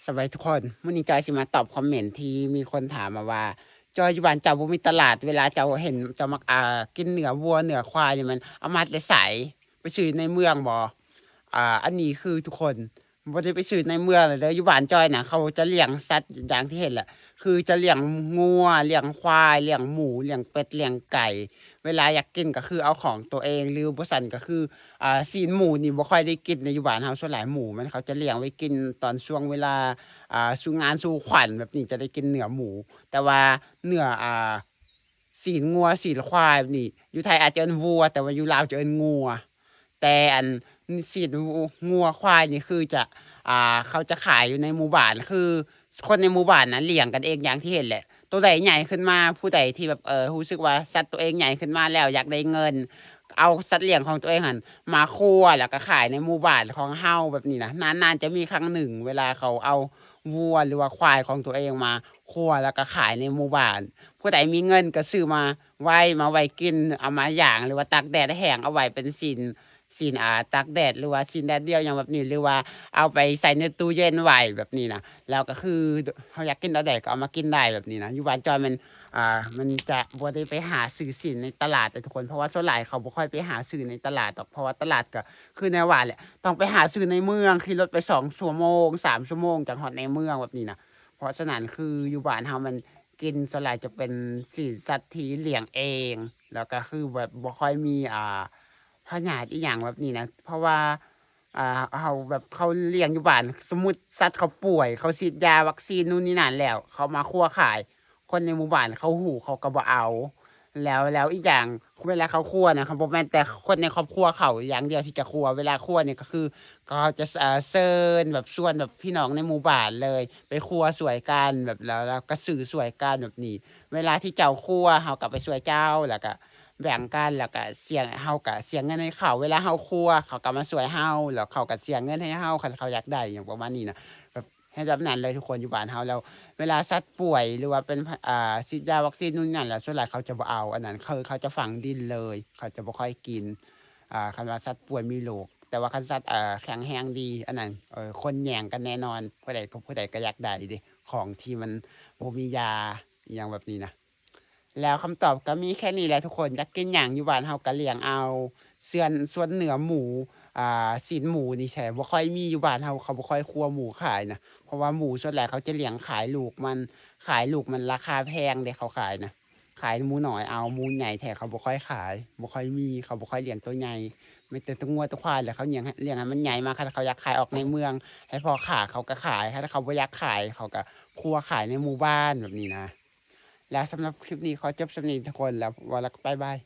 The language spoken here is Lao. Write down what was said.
ສະບາຍດີທຸກຄົນ, ມື້ນີ້ຈອຍຊິມາຕອບຄອມເມັນທີ່ມີຄົນຖາມມາວ່າ ຈອຍ ຢູ່ບ້ານເຈົ້າບໍ່ມີຕະຫຼາດ, ເວລາເຈົ້າເຫັນເຈົ້າມັກ ອ່າ ກິນເນື້ອວັວເນື້ອຄວາຍນີ້ ມັນເອົາມາແຕ່ໃສ? ໄປຊື້ໃນເມືອງບໍ່? ອ່າ ອັນນີ້ຄືທຸກຄົນບໍ່ໄດ້ໄປຊື້ໃນເມືອງເລີຍເດີ. ຢູ່ບ້ານຈອຍນະ ເຂົາຈະລ້ຽງສັດຢ່າງທີ່ເຫັນແຫຼະ, ຄືຈະລ້ຽງງົວ, ລ້ຽງຄວາຍ, ລ້ຽງໝູ, ລ້ຽງເປັດ, ລ້ຽງໄກ່. ເວລາຢາກກິນກໍຄືເອົາຂອງຕົວເອງ ຫຼືບໍ່ຊັ້ນກໍຄື ອ່າ ຊີ້ນໝູນີ້ບໍ່ຄ່ອຍໄດ້ກິນໃນຢູ່ບ້ານເຮົາ. ສ່ວນຫຼາຍໝູມັນ ເຂົາຈະລ້ຽງໄວ້ກິນຕອນຊ່ວງເວລາ ອ່າ ສູ່ງານສູ່ຂວັນແບບນີ້ ຈະໄດ້ກິນເນື້ອໝູ. ແຕ່ວ່າເນື້ອ ອ່າ ຊີ້ນງົວ, ຊີ້ນຄວາຍແບບນີ້ ຢູ່ໄທອາດຈະເອີ້ນວັວ ແຕ່ວ່າຢູ່ລາວຈະເອີ້ນງົວ. ແຕ່ອັນຊີ້ນງົວຄວາຍນີ້ຄືຈະ ອ່າ ເຂົາຈະຂາຍຢູ່ໃນໝູ່ບ້ານ ຄືຄົນໃນໝູ່ບ້ານນະລ້ຽງກັນເອງຢ່າງທີ່ເຫັນແຫຼະ. ໂຕໃດໃຫຍ່ຂຶ້ນມາ ຜູ້ໃດທີ່ແບບ ເອີ ຮູ້ສຶກວ່າສັດຕົວເອງໃຫຍ່ຂຶ້ນມາແລ້ວ ຢາກໄດ້ເງິນ ເອົາສັດລ້ຽງຂອງຕົວເອງຫັ້ນມາຄົວ ແລ້ວກໍຂາຍໃນໝູ່ບ້ານຂອງເຮົາແບບນີ້ນະ. ນານໆຈະມີຄັ້ງໜຶ່ງ ເວລາເຂົາເອົາ ວັວ ຫຼືວ່າຄວາຍຂອງຕົວເອງມາຄົວ ແລ້ວກໍຂາຍໃນໝູ່ບ້ານ. ຜູ້ໃດມີເງິນກໍຊື້ມາໄວ້ ມາໄວ້ກິນ ເອົາມາຢ່າງ ຫຼືວ່າຕາກແດດແຫ້ງ ເອົາໄວ້ເປັນຊີ້ນ ຊີ້ນ ອ່າ ຕາກແດດ ຫຼືວ່າຊີ້ນແດດດຽວຫຍັງແບບນີ້ ຫຼືວ່າເອົາໄປໃສ່ໃນຕູ້ເຢັນໄວ້ແບບນີ້ນະ. ແລ້ວກໍຄືເຮົາຢາກກິນຕອນໃດກໍເອົາມາກິນໄດ້ແບບນີ້ນະ. ຢູ່ບ້ານຈອຍມັນ ອ່າ ມັນຈະບໍ່ໄດ້ໄປຫາຊື້ຊີ້ນໃນຕະຫຼາດເດ້ທຸກຄົນ, ເພາະວ່າສ່ວນຫຼາຍເຂົາບໍ່ຄ່ອຍໄປຫາຊື້ໃນຕະຫຼາດດອກ ເພາະວ່າຕະຫຼາດກໍຄືແນວວ່າແຫຼະ ຕ້ອງໄປຫາຊື້ໃນເມືອງ ຂີ່ລົດໄປສອງຊົ່ວໂມງ ສາມຊົ່ວໂມງ ຈັ່ງຮອດໃນເມືອງແບບນີ້ນະ. ເພາະສະນັ້ນຄືຢູ່ບ້ານເຮົາມັນກິນສ່ວນຫຼາຍຈະເປັນຊີ້ນສັດທີ່ລ້ຽງເອງ ແລ້ວກໍຄືແບບບໍ່ຄ່ອຍມີ ອ່າ ພະຍາດອີ່ຫຍັງແບບນີ້ນະ. ເພາະວ່າ ອ່າ ເຮົາແບບເຂົາລ້ຽງຢູ່ບ້ານ ສົມມຸດສັດເຂົາປ່ວຍ ເຂົາສີດຢາວັກຊີນນູ່ນນີ້ນັ້ນແລ້ວ ເຂົາມາຄົວຂາຍ ຄົນໃນໝູ່ບ້ານເຂົາຮູ້ ເຂົາກໍບໍ່ເອົາ. ແລ້ວ ແລ້ວອີກຢ່າງ ເວລາເຂົາຄົວນະ ເຂົາບໍ່ແມ່ນແຕ່ຄົນໃນຄອບຄົວເຂົາຢ່າງດຽວທີ່ຈະຄົວ, ເວລາຄົວນີ້ກໍຄືເຂົາຈະ ເອີ ເຊີນແບບ ຊວນແບບພີ່ນ້ອງໃນໝູ່ບ້ານເລີຍ ໄປຄົວຊ່ວຍກັນແບບ ແລ້ວ ແລ້ວກໍຊື້ຊ່ວຍກັນແບບນີ້. ເວລາທີ່ເຈົ້າຄົວ ເຮົາກໍໄປຊ່ວຍເຈົ້າ ແລ້ວກໍແບ່ງກັນ ແລ້ວກໍເສຍ ເຮົາກໍເສຍເງິນໃຫ້ເຂົາ. ເວລາເຮົາຄົວ ເຂົາກໍມາຊ່ວຍເຮົາ ແລ້ວເຂົາກໍເສຍເງິນໃຫ້ເຮົາ ຄັນເຂົາຢາກໄດ້ຫຍັງປະມານນີ້ນະ. ແບບ ເຮັດແບບນັ້ນເລີຍທຸກຄົນ ຢູ່ບ້ານເຮົາ. ແລ້ວເວລາສັດປ່ວຍ ຫຼືວ່າເປັນ ອ່າ ສີດຢາວັກຊີນນູ່ນນີ້ນັ້ນ ແລ້ວສ່ວນຫຼາຍເຂົາຈະບໍ່ເອົາອັນນັ້ນ ຄືເຂົາຈະຝັງດິນເລີຍ ເຂົາຈະບໍ່ຄ່ອຍກິນ ອ່າ ຄັນວ່າສັດປ່ວຍມີໂລກ. ແຕ່ວ່າຄັນສັດ ເອີ ແຂງແຮງດີ ອັນນັ້ນ ເອີ ຄົນແຍ່ງກັນແນ່ນອນ ຜູ້ໃດ ຜູ້ໃດກໍຢາກໄດ້ເດ້ ຂອງທີ່ມັນບໍ່ມີຢາ ອີ່ຫຍັງແບບນີ້ນະ. ແລ້ວຄຳຕອບກໍມີແຄ່ນີ້ແຫຼະທຸກຄົນ, ຢາກກິນຫຍັງຢູ່ບ້ານເຮົາກໍລ້ຽງເອົາ. ສ່ວນ ສ່ວນເນື້ອໝູ ອ່າ ຊີ້ນໝູນີ້ແທ້ ບໍ່ຄ່ອຍມີຢູ່ບ້ານເຮົາ, ເຂົາບໍ່ຄ່ອຍຄົວໝູຂາຍນະ ເພາະວ່າໝູສ່ວນຫຼາຍເຂົາຈະລ້ຽງຂາຍລູກມັນ, ຂາຍລູກມັນລາຄາແພງເດ້ ເຂົາຂາຍນະ. ຂາຍໝູນ້ອຍເອົາ, ໝູໃຫຍ່ແທ້ເຂົາບໍ່ຄ່ອຍຂາຍ, ບໍ່ຄ່ອຍມີ, ເຂົາບໍ່ຄ່ອຍລ້ຽງໂຕໃຫຍ່, ມີແຕ່ໂຕງົວໂຕຄວາຍແຫຼະ ເຂົາລ້ຽງ ລ້ຽງໃຫ້ມັນໃຫຍ່ມາ. ຄັນເຂົາຢາກຂາຍອອກໃນເມືອງໃຫ້ພໍ່ຄ້າ ເຂົາກໍຂາຍ, ຄັນເຂົາບໍ່ຢາກຂາຍ ເຂົາກໍຄົວຂາຍໃນໝູ່ບ້ານແບບນີ້ນະ. ແລ້ວສຳລັບຄລິບນີ້ຂໍຈົບສ່ຳນີ້ທຸກຄົນ ແລ້ວເວົ້າແລ້ວກໍບາຍບາຍ.